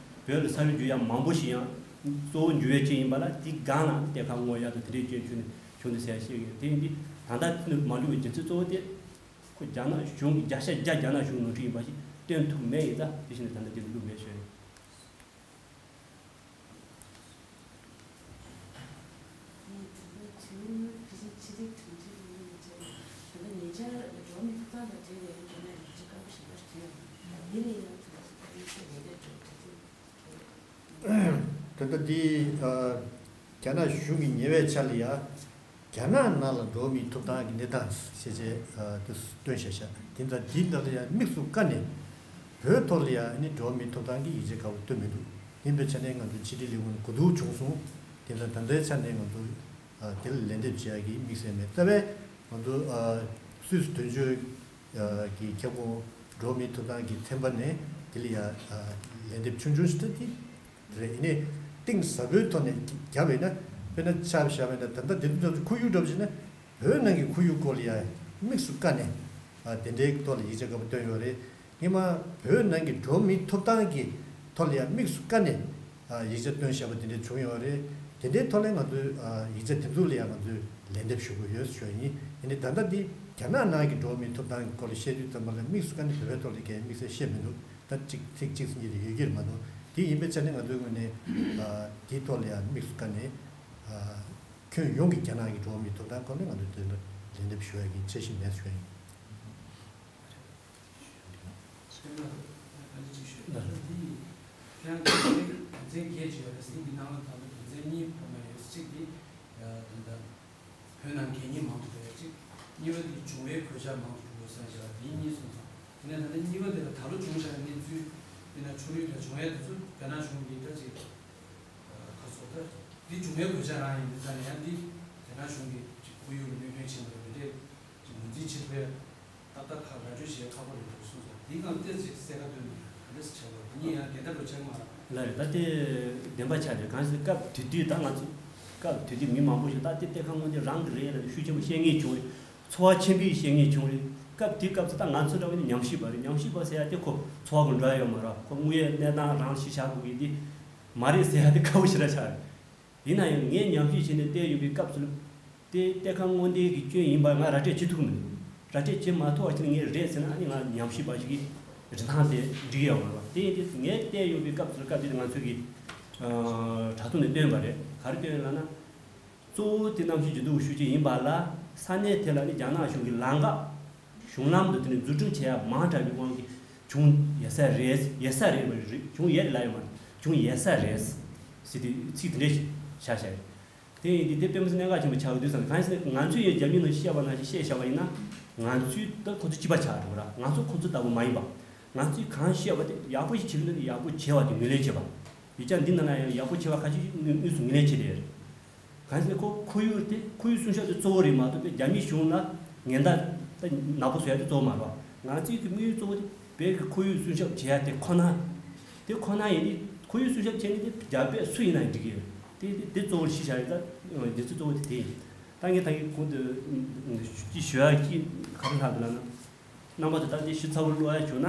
བོད་ལ་ས་རུད་རྒྱུག་ཡ་མང་པོ་ཞིག་ཡང་གཙོ་བོ་འགྱུར་བའི་སྐྱོན་ཡིན་པ་ལ། དེའི་སྒང་ལ་གཏེར་ཁ་སྔོག་ཡ་དང་དེ་འདྲའི་སྐྱོན་བྱུང་ནས་བྱུང་འདུག་ཟེར་ཡ་བཤད་ཀྱི་ཡོད། དེ་ཡིན་དུས་ད་ལྟ་ནི་མ་བླུགས་པའི་རྒྱུ་མཚན་གཙོ་བོ་དེ་ཁོ་རྒྱ་ནག་གཞུང་གི་བརྒྱ་ཆ་བརྒྱ་རྒྱ་ནག་གཞུང་ནོར་འཁྲུལ་ཡིན་པ་ཞིག་སྟོན་ཐུབ་མེད་ཡིན་ཙང་། དེ་བཞིན་ད་ལྟ་དེ་བླུགས་མེད་ཞུ་ཡ་ཡིན། ད་ལྟ་འདི་རྒྱ་ནག་གཞུང་གིས་ཉེ་བའི་ཆར་ལ་ཡ། རྒྱ་ནག་ནང་ལ་འགྲོ་བ་མིའི་ཐོབ་ཐང་གི་གནས་སྟངས་ཤེས་བྱས་དེ་སྟོན་བཞག་ཤག་དེ་ཚོ་འདི་འདྲ་ལ་ཡང་དམིགས་སུ་བཀར་ནས་བོད་ཐོག་ལ་ཡང་ནི་འགྲོ་བ་མིའི་ཐོབ་ཐང་གི་ཡིག་ཆ་ག་བ་བཏོན་མི་འདུག་ཡིན་པའི་ཆ་ནས་ང་ཚོའི་ཕྱི་དྲིལ་ལས་ཁུངས་གོ་བསྡུར་བྱུང་སོང་། དེ་ལ་ད་ལྟའི་ཆ་ནས་ང་ཚོ་དེ་ལ་ལན་འདེབས་བྱེད་ཡ་གི་དམིགས་བསལ་མེད། རྩ་བའི་ང་ཚོ་སུད་སི་དོན་གཅོད་ཀྱི་ཁྱབ་ཁོངས་འགྲོ་བ་མིའི་ཐོབ་ཐང་གི་ཚན་པ་ནས་དེ་ལ་ཡང་ལན་འདེབས་ཆུང་ཆུང་ཞིག་ད་དེ་རེད། ཡིན་ནའི་གཏིང་ཟབ་པོའི་ཐོག་ནས་བརྒྱབ་པ་ཡིན་ན། དཔེར་ན་ཆ་བཞག་པ་ཡིན་ན། ད་ལྟ་དེ་ཚོ་ཁོར་ཡུག་འདྲ་པོ་ཞིག་ན། བོད་ནང་གི་ཁོར་ཡུག་སྐོར་ལ་ཡང་དམིགས་སུ་བཀར་ནས་དེ་འདྲའི་ཐོག་ལ་ཡིག་ཆ་ག་བ་བཏོན་ཡོད་རེད། སྔོན་མ་བོད་ནང་གི་འགྲོ་བ་མིའི་ཐོབ་ཐང་གི་ཐོག་ལ་ཡང་དམིགས་སུ་བཀར་ནས་ཡིག་ཆ་བཏོན་བཞག་པ་དེ་འདྲ་བྱུང་ཡོད་རེད། དེ་འདྲའི་ཐོག་ལ་ང་ཚོས་ཡིག་ཆ་དེ་ཚོ་ལ་ཡང་ང་ཚོས་ལན་འདེབས་ཞུ་དགོས་ཡོད་ཞུ་བ་ཡིན། ཡིན་ནའི་ད་ལྟ་འདི་རྒྱ་ནག་ནང་གི་འགྲོ་བ་མིའི་ཐོབ་ཐང་གི་སྐོར་ལ་བཤད་དུས་ཙམ་པ་ལ་དམིགས་སུ་བཀར་ནས་བོད་པའི་ཐོག་ལ་གའི་དམིགས་བསལ་བཤད་མི་འདུག་ད་གཅིག་ཚིག་གཅིག་ཟིན་གྱི་རེད། ཡོད་ཀྱི་རེད་མ་གཏོགས། དེ་ཡིན་པའི་ཆ་ནས་ང་ཚོའི་ངོས་ནས་དེའི་ཐོག་ལ་ཡང་དམིགས་སུ་བཀར་ནས་ཁྱོན་ཡོངས་ཀྱི་རྒྱ་ནག་གི་འགྲོ་བ་མིའི་ཐོབ་ཐང་སྐོར་ནས་ང་ཚོས་དེ་ལ་ལན་འདེབས་ཞུ་ཡ་གི་འཆར་གཞི་མེད་ཞུ་ཡ་ཡིན། ཁྱེད་རང་གི་དོན་ཚན་བརྒྱད་ཅིག་ཡོད་རེད། འདི་གི་ནང་ལ་ད་ལྟ་དོན་ཚན་གཉིས་ཕབ་ན་ཡོད། གཅིག་འདི་ད་ལྟ་བོད་ནང་གད་སྙིགས་མང་དུ་འགྲོ་ཡ་གཅིག་གཉིས་པ་འདི་འབྱུང་བའི་གོད་ཆག་མང་དུ་འགྲོ་དགོས་ས་བཞག་འདི་གཉིས་གསུངས་སོང་། དེ་ནས་ད་ལྟ་གཉིས་པ་འདི་ལ་ད་ལོ་བྱུང་བཞག་གནས་ཚུལ། དེ་ནས་ཕྱོགས་རིས་དང་བྱུང་ཡ་དེ་ཚོ་རྒྱ་ནག་གཞུང་གིས་ད་ཅིག་ཁ་སོ་ད་འདི་འབྱུང་བའི་གོད་ཆག་རང་ཡིན། འདི་ཙང་ནས་ཡང་འདི་རྒྱ་ནག་གཞུང་གིས་ཅིག་ཁོར་ཡུག་ལ་གནོད་སྐྱོན་ཕྱིན་པ་རེད། འདི་འདྲའི་ ངོས་འཛིན་བྱེད་པའི་ཏག་ཏག་ཁ་ར་སྤྲོད་བྱེད་ཡ་ཁག་པོ་རེད་འདུག་གསུངས་སོང་། འདི་གང་ལྟར་ཅིག་གསལ་ཁ་སྟོན་ནས་ག་འདྲས་བྱས་པ་ངས་ཡང་དེ་ལྟར་རུ་བྱས་མ་རེད། ལ་རེད། ད་དེ་བདེན་པ་ཆགས་རེད། གང་ཞིག་སྐབས་དེ་དུས་ད་ང་ཚོ་སྐབས་དེ་དུས་མི་མང་པོ་ཞིག་ད་དེ་གཏེར་ཁ་དངོས་དེ་རང་གི་རེད་ལ་ཤུགས་ཆེན་པོ་བཤད་མཁན་བྱུང་རེད། ཚོར་བ་ཆེན་པོས་བཤད་མཁན་བྱུང་རེད། སྐབས་དེ་སྐབས་སུ་ད་ང་ཚོ་འདྲ་བོ་ནི་ཉམས་ཞིབ་པ་རེད། ཉམས་ཞིབ་པ་ཟེར་ཡ་དེ་ཁོ་ཚོར་བ་གི་འགྲོ་ཡ་ཡོད་མ་རེད། ཁོ་དངོས་ཡོད་གནས་སྟངས་རང་ཤེས་བྱ་དགོས་ཀྱི་འདི་མ་རེད་ཟེར་ཡ་དེ་ཁག་པོ་ཞེ་དྲག་ཆགས་རེད། ཡིན་ན་ཡང་ངས་ཉམས་ཞིབ་བྱས་ནས་བལྟས་ཡོང་པའི་སྐབས་སུ་དེ་གཏེར་ཁ་དངོས་དེ་གི་སྐྱོན་ཡིན་པ་ང་ར་སྤྲོད་བྱེད་ཐུབ་མི་འདུག་ར་སྤྲོད་བྱེད་མ་ཐུབ་པ་ཞིག་ནི་ངས་རེད་ཟེར་ན་ཨ་ནི་ང་ཉམས་ཞིབ་པ་ཞིག་གི་རིན་ཐང་དེ་འགྲིག་ཡོད་མ་རེད་པ། དེ་ཡིན་དུས་ངས་བལྟས་ཡོང་པའི་སྐབས་སུ་སྐབས་དེ་ང་ཚོས་ཀྱི་དྲ་ཐོག་ནས་བཏོན་པ་རེད། ག་རེ་བཏོན་ཡོད་ལབ་ན། གཙོ་བོ་དེ་གནམ་གཤིས་འགྱུར་ལྡོག་ཤུགས་ཆེ་ཡིན་པ་ལ་ས་གནས་དེ་ལ་ནི་རྒྱ་ནག་གཞུང་གི་ལམ་ཁ་གཞུང་ལམ་དུ་དེ་ནི་འཛུགས་སྐྲུན་བྱེད་ཡ་མང་དྲགས་པའི་དབང་གིས་བྱུང་ཡོད་ས་རེད། ཡོད་ས་རེད་མ་རེད། བྱུང་ཡོད་རེད་ལབ་ཡོད་མ་རེད། བྱུང་ཡོད་ས་རེད་ཟེར་དུས་ཚིག་དེ་འདྲས་བཞག་བཞག་རེད། དེ་ཡིན་དུས་དེ་དཔེ་མི་སྲིད་གནད་འགག་ཆེན་པོ་ཆགས་ཀྱི་འདུག་བསམ། གང་ཡིན་ཟེར་ན་ང་ཚོས་ཡང་རྒྱ་མིའི་ནང་བཤད་པ་ནང་བཞིན་བཤད་བཞག་པ་ཡིན་ན་ང་ཚོས་ད་ཁོ་ཚོ་གཅིག་པ་ཆགས་འགྲོ་གི་ར། ང་ཚོ་ཁོ་ཚོ་ལྟ་བུ་མ་ཡིན་པ། ང་ཚོས་གང་བཤད་པ་དེ་ཡག་པོ་ཞིག་བྱེད་ཀྱི་འདུག་ན་ཡག་པོ་བྱས་པ་དེ་ངོས་ལེན་བྱེད་པ། ཡིག་ཆ་འདི་ནང་ན་ཡང་ཡག་པོ་བྱས་པ་ཁ་ཤས་ཤིག་དངོས་དངོས་སུ་ངོས་ལེན་བྱེད་དེ་རེད། གང་ཟེར་ཁོ་ཁོར་ཡུག་དེ་ཁོར་ཡུག་སྲུང་སྐྱོབ་དེ་གཙོ་བོ་རེད་མ་གཏོགས་པའི་རྒྱ་མི་གཞུང་ལ་ཉེན་བརྡ་ད་ནག་པོ་བཟོ་ཡ་དེ་གཙོ་བོ་མ་རེད་བ། ང་ཚོའི་གི་དམིགས་ཡུལ་གཙོ་བོ་དེ་བོད་ཀྱི་ཁོར་ཡུག་སྲུང་སྐྱོབ་བྱེད་ཡ་དེ་ཁོ་ན། དེ་ཁོ་ན་ཡིན་དུས་ཁོར་ཡུག་སྲུང་སྐྱོབ་བྱེད་མཁན་དེ་རྒྱ་བོད་སུ་ཡིན་ན་ཡང་འགྲིག་གི་ཡོད། དེ་དེ་དེ་གཙོ་བོར་གཞི་བཞག་ཡོད། ད་འདི་ཚོ་གཙོ་བོ་དེ་དེ་ཡིན། ད་ངས་ད་གིན་གོང་དུ་ཅིག་ཞུ་ཡ་ཅིག་ག་རེ་ལྷག་འདུག་ལབ་ན། རྣམ་པ་ཚོ་ད་འདི་ཞིབ་ཚགས་པོ་ཀློག་ཡ་བྱུང་ན།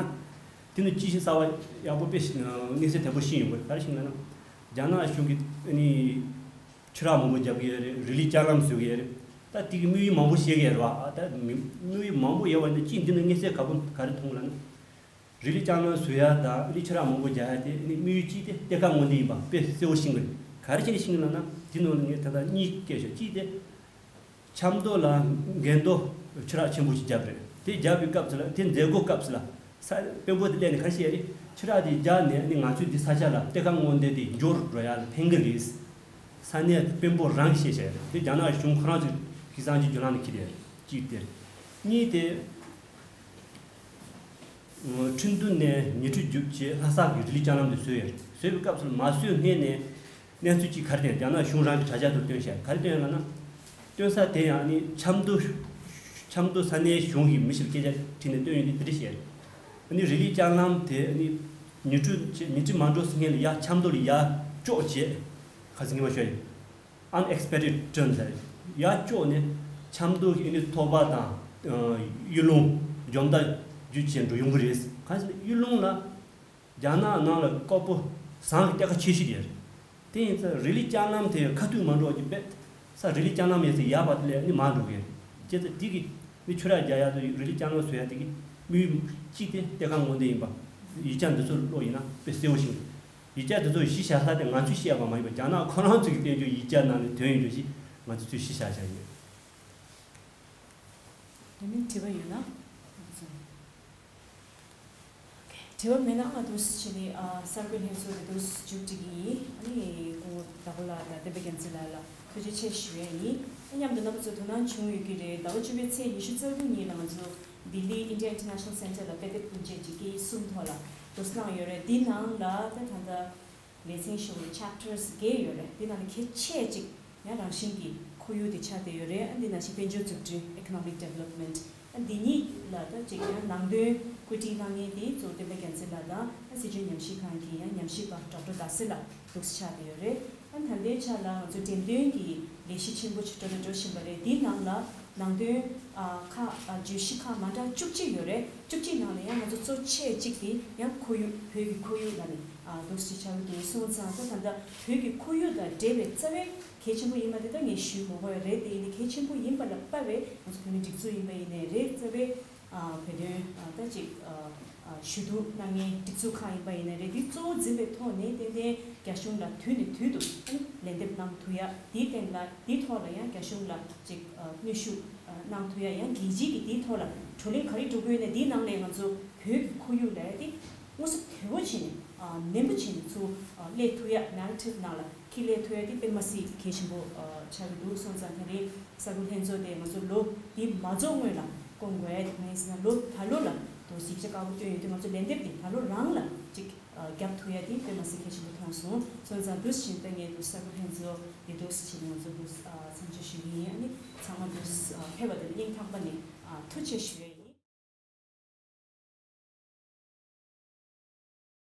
དེ་ནི་ཅི་ཞིག་གསར་བ་ཡག་པོ་དཔེ་ཞིག་དམིགས་བསལ་དོད་པོ་ཤེས་ཡོང་གི་རེད། ག་རེ་ཞིག་ལབ་ན། རྒྱ་ནག་གཞུང་གིས་ཨ་ནི་ཆུ་རགས་མང་པོ་རྒྱག་གི་ཡོད་རེད། རི་ལི་ལྕང་ལམ་བཟོ་གི་ཡོད་རེད། ད་དེ་གི་དམིགས་ཡུལ་མང་པོ་བཤད་གི་ཡོད་རེད་བ། ད་དམིགས་ཡུལ་མང་པོ་ཡོད་པ་འདི་ཅི་འདི་ནི་དམིགས་བསལ་ག་པོ་ག་རེ་མཐོང་ལབ་ན། རི་ལི་ལྕང་ལམ་བཟོ་ཡ་དང་ཨ་ནི་ཆུ་རགས་མང་པོ་རྒྱག་ཡ་དེ་ཨ་ནི་དམིགས་ཡུལ་གཅིག་དེ་གཏེར་ཁ་དངོས་དེ་ཡིན་པ་དཔེ་གསལ་པོ་ཤེས་གི་རེད། ག་རེ་བྱས་ནས་ཤེས་གི་ལབ་ན་དེ་ནང་ལ་ངས་ད་ལྟ་གཉིས་བཀོད་ཤག་གཅིག་དེ། ཆབ་མདོ་ལ་འགས་མདོ་ཆུ་རགས་ཆེན་པོ་ཞིག་བརྒྱབ་རེད། དེ་བརྒྱབ་པའི་སྐབས་སུ་ལ་དེ་མཛད་སྒོ་སྐབས་སུ་ལ་ས་དཔོན་པོ་དེ་སླེབས་ནས་ག་རེ་བཤད་རེད། ཆུ་རགས་དེ་བརྒྱབ་ནས་ནི་ང་ཚོའི་འདི་ས་ཆ་ལ་གཏེར་ཁ་དངོས་དེ་དེ་འབྱོར་འགྲོ་ཡ་ལ་ཕན་གི་རེད། ས་གནས་དཔོན་པོ་རང་གིས་བཤད་བྱས་རེད། དེ་རྒྱ་ནག་གཞུང་ཁོ་རང་ཚོའི་གི་སངས་རྒྱས་བརྒྱུད་ལམ་ནས་འཁྱེར་ཡོད་རེད། གཅིག་དེ་རེད། གཉིས་དེ། ཁྲིན་ཏུའུ་ནས་ཉི་ཁྲི་བརྒྱུད་བྱས་ལྷ་ས་གི་རི་ལི་ལྕང་ལམ་དེ་བཟོས་ཡོད་རེད། བཟོས་པའི་སྐབས་སུ་མ་བཟོས་སྔོན་ནས་གནས་ཚུལ་གཅིག་ག་རེ་བཏོན། རྒྱ་ནག་གཞུང་རང་གི་དྲ་རྒྱ་དུ་བཏོན་བཞག་ག་རེ་བཏོན་ཡོད་ལབ་ན། བཏོན་ས་དེ་ཡང་ནི་ཆབ་མདོ། ཆབ་མདོ་ས་གནས་གཞུང་གི་མི་ཞིག་ལ་སྐད་ཆ་དྲིས་ནས་བཏོན་ཡོད་དེ་དེ་འདྲ་བཤད་རེད། ཨ་ནི་རི་ལི་ལྕང་ལམ་དེ་ཨ་ནི་ཉི་ཁྲི་ཉི་ཁྲི་མ་འགྲོ་སྔོན་ལ་ཡར་ཆབ་མདོ་ལ་ཡར་གཅོག་བྱས། ཁ་སང་ཉི་མ་ཤོད་ཡིན། Unexpected turn ཟེར། ཡར་གཅོག་ནས་ཆབ་མདོ་གི་ཨ་ནི་ཐོག་པ་དང་། གཡུ་ལུང་འཇོ་མདའ་བརྒྱུད་བྱས་འགྲོ་ཡོང་གི་རེད། གང་ཟེར་ན་གཡུ་ལུང་ལ་རྒྱ་ནག་ནང་ལ་དཀར་པོ་ཟངས་ཀྱི་གཏེར་ཁ་ཆེ་ཤོས་དེ་རེད། དེ་ཡིན་ཙང་རི་ལི་ལྕང་ལམ་དེ་ཁ་ཐུག་མ་འགྲོ་གི་བས་ས་རི་ལི་ལྕང་ལམ་ཡོད་ས་ཡར་བར་དེ་ལས་ཨ་ནི་མར་འགྲོ་གི་རེད། བྱས་ཙང་དེ་གི་ནི་ཆུ་རགས་རྒྱག་ཡག་དང་རི་ལི་ལྕང་ལམ་བཟོ་ཡག་དེ་གི་དམིགས་ཡུལ་གཅིག་དེ་གཏེར་ཁ་དངོས་དེ་ཡིན་པ། ཡིག་ཆ་འདི་ཚོ་ཀློག་ཡིན་ན་དཔེ་གསལ་པོ་ཞིག་འདུག་ཡིག་ཆ་དེ་ཚོ་གཞི་བཞག་ས་དེ་ང་ཚོས་བཤད་པ་མ་ཡིན་པར་རྒྱ་ནག་ཁོ་རང་ཚོ་གིས་བསྟན་རྒྱུ་ཡིག་ཆ་ནང་ནས་ཐོན་ཡོད་རྒྱུ་ཞིག་ང་ཚོས་ཚུར་གཞི་བཞག་བཞག་ཡོད། དེ་མིན་དྲི་བ་ཡོད་ན། དྲི་བ་མེད་ན་ང་འདུག་སེ་བྱས་ནས་ཨ་གསར་འགོད་ལྷན་ཚོགས་དེ་འདུག་སེ་མཇུག་སྒྲིལ་གྱི་ཡིན། ཨ་ནི་སྐུ་ངོ་ཟླ་ཕོགས་ལགས་དང་བསྟན་པ་རྒྱལ་མཚན་ལགས་ལ་ཐུགས་རྗེ་ཆེ་ཞུ་ཡས་ཡིན། ཨ་མཉམ་དུ་རྣམ་པ་ཚོ་དོ་སྣང་བྱུང་ཡོད་ཀྱི་རེད། ཟླ་བ་བཅུ་པའི་ཚེས་ཉི་ཤུ་རྩ་དགུ་ཉིན་ལ་ང་ཚོ་ལྡི་ལི་India International Center ལ་དཔེ་དེབ་བསྐུར་བྱེད་ཀྱི་སྐད་ཡིག་གསུམ་ཐོག་ལ་འདུག་སེ་གནང་ཡོད་རེད། འདི་ནང་ལ་ད་ད་ལྟ་ལེ་ཚན་ཞུ་བའི་chapters བརྒྱད་ཡོད་རེད། འདི་ནང་ལ་གལ་ཆེ་གཅིག་ཡང་རང་བཞིན་གྱི་ཁོར་ཡུག་དེ་ཆགས་བསྡད་ཡོད་རེད། ཨ་འདི་ནང་བཞིན་དཔལ་འབྱོར་འཛུགས་སྐྲུན་Economic Development ཨ་འདི་གཉིས་ལ་ད་ཅིག་ཡང་ནང་དོན་བཀོད་སྒྲིག་གནང་མཁན་དེ་གཙོ་བོ་བསྟན་པ་རྒྱལ་མཚན་ལགས་དང་ཨ་སྲིད་སྐྱོང་ཉམས་ཞིབ་ཁང་གི་ཡང་ཉམས་ཞིབ་པ་ཌོག་ཊར་ཟླ་སེ་ལགས་འདུག་སེ་ཆགས་བསྡད་ཡོད་རེད། ཨ་ད་ལྟའི་ཆ་ལ་ང་ཚོ་འགྲེམས་སྟོན་གྱི་ལས་གཞི་ཆེན་པོ་ཅིག་འགྲོ་ན་འགྲོ་བཞིན་པ་རེད། འདིའི་ནང་ལ་ནང་དོན་ཨ་ཁག་ཨ་བརྗོད་གཞི་ཁག་མ་འདྲ་བཅུ་གཅིག་ཡོད་རེད། བཅུ་གཅིག་ནང་ནས་ཡང་ང་ཚོ་གཙོ་ཆེ་གཅིག་དེ་ཡང་ཁོར་ཡུག་བོད་ཀྱི་ཁོར་ཡུག་ལ་ནི་ཨ་འདུག་སེ་ཆགས་ཀྱི་འདུག་སོང་ཙང་ད་ད་ལྟ་བོད་ཀྱི་ཁོར་ཡུག་དང་འབྲེལ་བའི་རྩ་བའི་གལ་ཆེན་པོ་ཡིན་པ་དེ་ད་ངས་ཞུས་མ་དགོས་པ་རེད། དེ་ཡིན་ནའི་གལ་ཆེན་པོ་ཡིན་པ་ལ་དཔག་པའི་ང་ཚོ་བོད་མི་སྒྲིག་འཛུགས་ཡིན་པ་ཡིན་ནའི་རེད། རྩ་བའི་ཨ་བོད་དོན་ཨ་ད་ཅིག་ཨ་ཨ་ཞུ་གཏུག་གནང་མཁན་སྒྲིག་འཛུགས་ཁག་ཡིན་པ་ཡིན་ནའི་རེད། འདི་གཙོ་བོ་འཛིན་པའི་ཐོག་ནས་ཏན་ཏན་རྒྱ་གཞུང་ལ་དུས་ནས་དུས་དུ་ཨ་ནི་ལན་འདེབས་གནང་ཐུབ་ཡ། འདིའི་སྟེང་ལ་འདིའི་ཐོག་ལ་ཡང་རྒྱ་གཞུང་ལ་ཅིག་ཨ་གནོན་ཤུགས་ཨ་གནང་ཐུབ་ཡ། ཡང་རྒྱལ་སྤྱི་གི་འདིའི་ཐོག་ལ་བགྲོ་གླེང་ག་རེ་འགྲོ་གི་ཡོད་ནའི་འདིའི་ནང་ནས་ང་ཚོ་བོད་ཀྱི་ཁོར་ཡུག་ལ་ཡ་དེ་དངོས་སུ་དོད་པོ་བྱས་ནས་ཨ་ནན་པོ་བྱས་ནས་ཚུར་ཨ་སླེབས་ཐུབ་ཡ། Narrative ནང་ལ་ཁྱེར་སླེབས་ཐུབ་ཡ་དེ་དཔེ་མ་སྲིད་གལ་ཆེན་པོ་ཨ་ཆགས་ཀྱི་འདུག་སོང་ཙང་ད་རེས་གསར་འགོད་ལྷན་ཚོགས་དེ་ང་ཚོ་ལོ་འདི་མ་རྫོགས་སྔོན་ལ་སྐོང་དགོས་ཡ་དེ་མ་ཡིན་ཟེར་ན་ལོ་ད་ལོ་ལ་དོ་ཞིབ་ཆ་དཀར་པོ་བཏོན་ཡོད་དུས་ང་ཚོ་ལན་འདེབས་དེ་ད་ལོ་རང་ལ་ཅིག་ཨ་རྒྱབ་ཐུབ་ཡ་དེ་དཔེ་མ་སྲིད་གལ་ཆེན་པོ་མཐོང་སོང་། སོང་ཙང་འདུག་སེ་བྱས་ནས་ད་ངས་འདུག་གསར་འགོད་ལྷན་ཚོགས་དེ་འདུག་སེ་བྱས་ནས་ང་ཚོ་འདུག་ཨ་མཚམས་འཇོག་ཞུ་གི་ཡིན། ཨ་ནི་ཚང་མ་འདུག་ཨ་ཕེབས་པ་དེ་ལ་སྙིང་ཐག་པ་ནས་ ཐུགས་རྗེ་ཆེ་ཞུ་ཡ་ཡིན།